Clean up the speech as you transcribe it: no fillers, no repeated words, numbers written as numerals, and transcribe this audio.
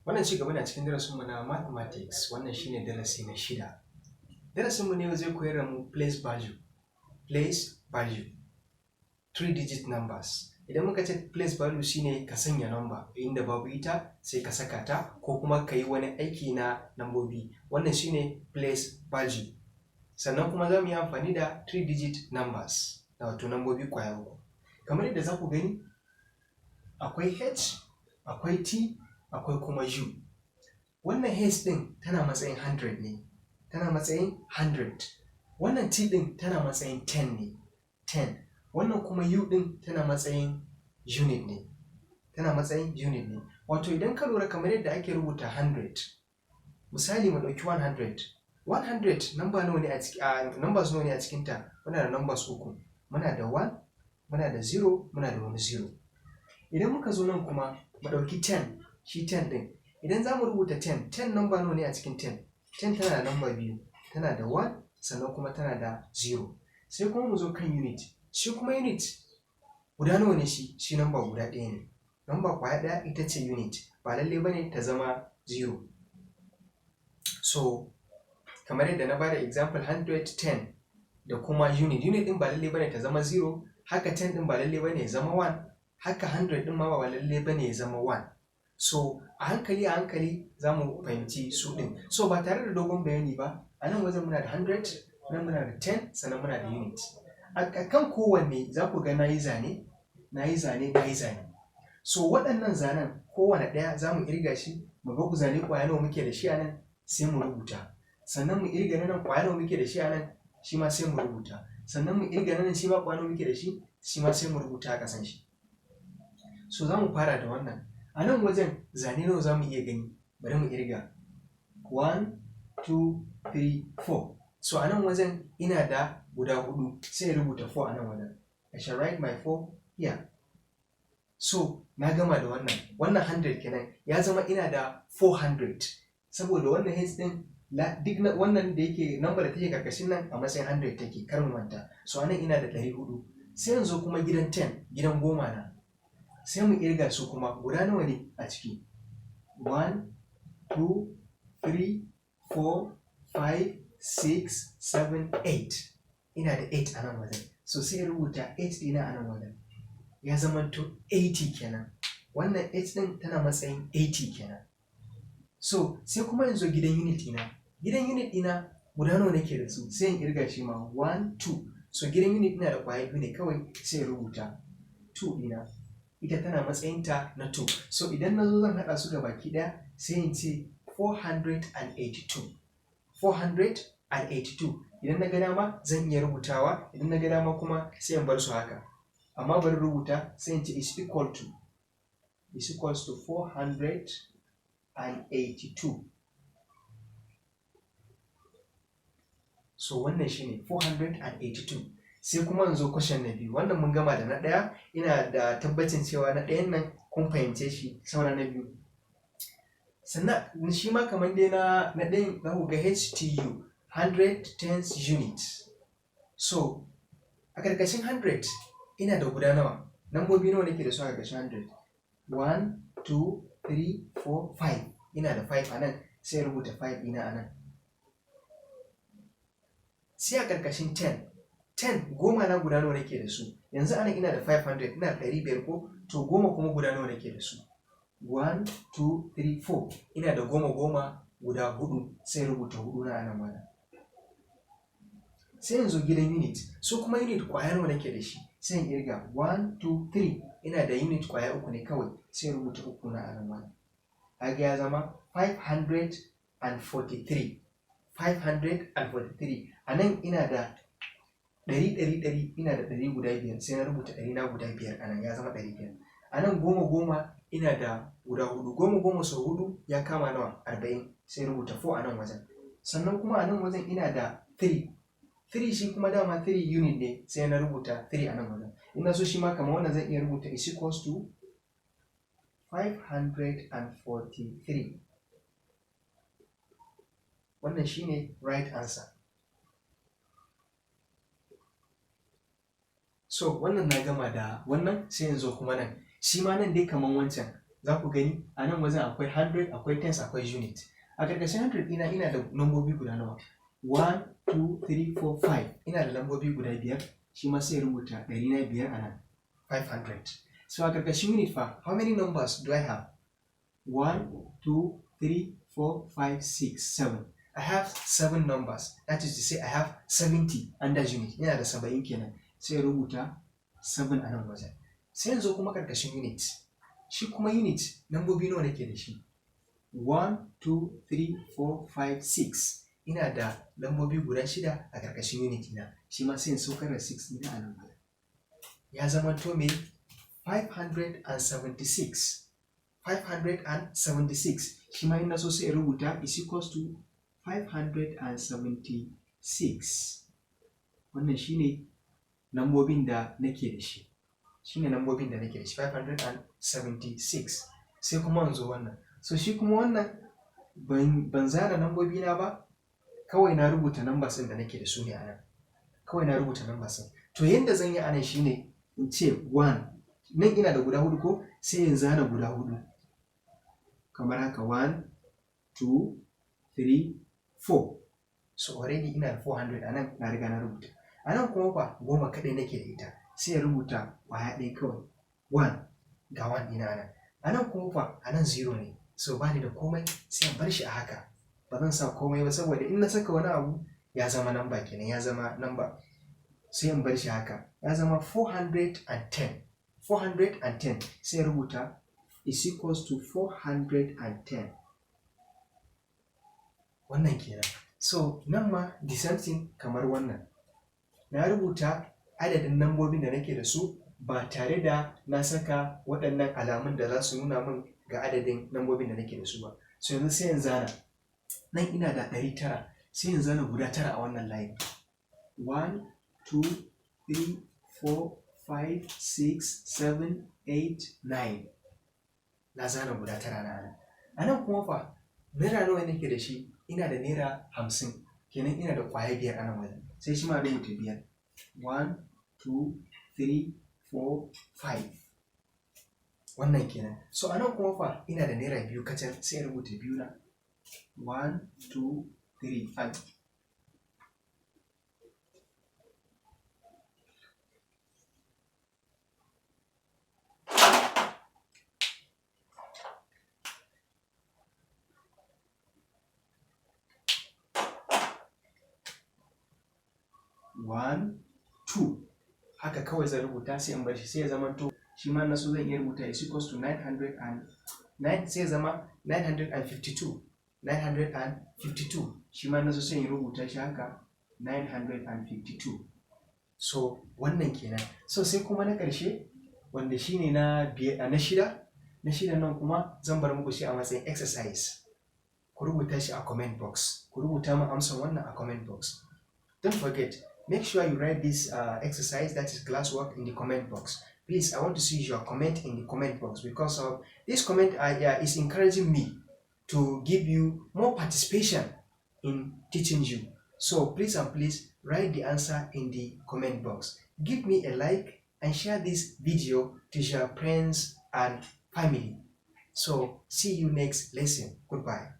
Wannan ci gaba ne a cikin darasinmu na Mathematics, wannan shi ne darasi na shida. Darasinmu na yau zai koyar da mu place value, place value, three digit numbers. Idan muka ce place value, shi ne ka sanya number inda babu ita, sai ka saka ta, ko kuma ka yi wani aiki na nambobi. Wannan shi ne place value. Sannan kuma za mu yi amfani da three digit numbers, wato nambobi ƙwaya uku. Kamar yadda za ku gani, akwai H, akwai T, akwai kuma U. Wannan H ɗin tana matsayin 100 ne, tana matsayin 100. Wannan T ɗin tana matsayin 10 ne, 10. Wannan kuma U ɗin tana matsayin unit ne, tana matsayin unit ne. Wato idan ka lura, kamar yadda ake rubuta 100, misali mu ɗauki 100. 100 number nawa ne a ciki, numbers nawa ne a cikinta? Muna da numbers uku. Muna da 1, muna da 0, muna da wani 0. Idan muka zo nan kuma, mu ɗauki 10, shi 10 ɗin. Idan za mu rubuta 10, 10 number nawa ne a cikin 10? 10 tana da number biyu, tana da 1, sannan kuma tana da 0. Sai kuma mu zo kan unit. Shi kuma unit guda nawa ne shi? Shi number guda ɗaya ne. Number ƙwaya ɗaya ita ce unit, ba lallai ba ne ta zama 0. So, kamar yadda na bada example 110 da kuma unit, unit ɗin ba lallai ba ne ta zama 0, haka 10 ɗin ba lallai ba ne ya zama 1, haka 100 ɗin ma ba lallai ba ne ya zama 1. So, a hankali a hankali za mu fahimci su ɗin. So, ba tare da dogon bayani ba, a nan wajen muna da 100, nan muna da 10, sannan muna da unit. A kan kowanne za ku ga na yi zane, na yi zane, na yi zane. So, waɗannan zanen, kowane ɗaya za mu ƙirga shi, mu ga zane ƙwaya nawa muke da shi a nan, sai mu rubuta. Sannan mu ƙirga na nan, ƙwaya nawa muke da shi a nan, shi ma sai mu rubuta. Sannan mu ƙirga na nan, shi ma ƙwaya nawa muke da shi, shi ma sai mu rubuta a ƙasan shi. So za mu fara da wannan. A nan wajen zane nawa za mu iya gani? Bari mu ƙirga. 1, 2, 3, 4. So a nan wajen ina da guda hudu, sai in rubuta 4 a nan wajen. I shall write my 4 here. So na gama da wannan. Wannan 100 kenan, ya zama ina da 400. Saboda wannan H din, duk wannan da yake number da take karkashin nan a matsayin 100 take, kar mu manta. So anan ina da 400. Sai yanzu kuma gidan 10, gidan goma na. Sai mu kirga su kuma, guda nawa ne a ciki? 1, 2, 3, 4, 5, 6, 7, 8. Ina da 8 a nan wajen. So sai in rubuta 8 ɗina a nan wajen. Ya zamanto 80 kenan. Wannan 8 ɗin tana matsayin 80 kenan. So sai kuma yanzu gidan unit ɗina. Gidan unit ɗina guda nawa nake da su? Sai in kirga shi ma, 1, 2. So gidan unit ina da ƙwaya biyu ne kawai, sai in rubuta 2 ɗina. Ita tana matsayinta na 2. So idan na zo zan haɗa su baki ɗaya, sai in ce 482. 482. Idan na ga dama zan iya rubutawa, idan na ga dama kuma sai in bar su haka. Amma bari rubuta, sai in ce is equals to 482. So wannan shine 482. Sai kuma in zo question na biyu. Wannan mun gama da na ɗaya, ina da tabbacin cewa na ɗayan nan kun fahimce shi, saura na biyu. Sannan shi ma kamar dai na ɗayan, za ku ga HTU, 100 tens unit. So a ƙarƙashin 100 ina da guda nawa? Nambobi nawa nake da su a ƙarƙashin 100? 1, 2, 3, 4, 5. Ina da 5 a nan, sai rubuta 5 ɗina a nan. Sai a ƙarƙashin 10, 10, goma na guda nawa nake da su? Yanzu anan ina da 500, ina da 500 ko? To goma kuma guda nawa nake da su? 1, 2, 3, 4. Ina da goma goma guda hudu, sai rubuta hudu na nan wajen. Sai yanzu gidan unit. So kuma unit kwaya nawa nake da shi? Sai in irga, 1, 2, 3. Ina da unit kwaya uku ne kawai, sai rubuta uku na nan wajen. Kaga ya zama 543. 543. A nan ina da ɗari ɗari ɗari, ina da ɗari guda biyar, sai na rubuta ɗari na guda biyar a nan, ya zama 500. A nan goma goma ina da guda hudu, goma goma sau hudu ya kama nawa? 40. Sai rubuta 4 a nan wajen. Sannan kuma a nan wajen ina da 3, 3. Shi kuma dama 3 unit ne, sai na rubuta 3 a nan wajen. Ina so shi ma kamar wannan zan iya rubuta is equals to 543. Wannan shine right answer. So wannan na gama da wannan, sai yanzu kuma nan. Shi ma nan dai kaman wancan. Za ku gani a nan wajen akwai 100, akwai tens, akwai unit. A ƙarƙashin 100 ɗina ina da lambobi guda nawa? 1, 2, 3, 4, 5. Ina da lambobi guda biyar, shi ma sai rubuta ɗari na biyar a nan, 500. So a ƙarƙashin unit fa, how many numbers do I have? 1, 2, 3, 4, 5, 6, 7. I have 7 numbers. That is to say, I have 70 under unit. Ina da 70 kenan. Sai rubuta 7 a nan wajen. Sai yanzu kuma ƙarƙashin unit. Shi kuma unit, lambobi nawa nake da shi? 1, 2, 3, 4, 5, 6. Ina da lambobi guda shida a ƙarƙashin unit ina. Shi ma sai in saukar da 6 ɗina a nan wajen. Ya zama to me? 576. 576. Shi ma in na so sai in rubuta is equals to 576. Wannan shine lambobin da nake da shi. Shine lambobin da nake da shi, 576. Sai kuma in zo wannan. So shi kuma wannan ban zana lambobi na ba, kawai na rubuta numbers ɗin da nake da su ne a nan. Kawai na rubuta numbers ɗin. To, yanda zan yi a nan shine in ce 1, nan ina da guda hudu ko, sai in zana guda hudu kamar haka: 1, 2, 3, 4. So already ina da 400 a nan, na riga na rubuta. A nan kuma fa, 10 kaɗai nake da ita, sai in rubuta ƙwaya ɗaya kawai, 1. Ga 1 ɗina nan. A nan kuma fa, a nan 0 ne, so ba ni da komai, sai in bar shi a haka. Ba zan sa komai ba, saboda in na saka wani abu ya zama number kenan, ya zama number. Sai in bar shi haka, ya zama 410. 410, sai rubuta is equals to 410. Wannan kenan. So nan ma the same thing kamar wannan. Na rubuta adadin lambobin da nake da su ba tare da na saka waɗannan alamun da za su nuna min ga adadin lambobin da nake da su ba. So yanzu sai in zana. Nan ina da 900, sai in zana guda tara a wannan layin: 1, 2, 3, 4, 5, 6, 7, 8, 9. Na zana guda tara na nan. A nan kuma fa, naira nawa nake da shi? Ina da naira 50, kenan ina da ƙwaya biyar a nan wajen. Sai shi ma rubuta biyar: 1, 2, 3, 4, 5. Wannan kenan. So a nan kuma fa, ina da naira 2 kacal, sai rubuta biyu na: 1, 2, 3, 5. 1, 2. Haka kawai zan rubuta, sai in bar shi. Sai ya zama to shi ma na so zan iya rubuta is equals to 909, sai ya zama 952. 952, shi ma na so sai in rubuta shi haka, 952. So wannan kenan. So sai kuma na ƙarshe, wanda shine na biyar, na shida. Na shida nan kuma zan bar muku shi a matsayin exercise. Ku rubuta shi a comment box. Ku rubuta min amsan wannan a comment box. Don't forget, make sure you write this exercise, that is classwork, in the comment box. Please, I want to see your comment in the comment box, because of this comment is encouraging me to give you more participation in teaching you. So please and please, write the answer in the comment box. Give me a like and share this video to your friends and family. So see you next lesson. Goodbye.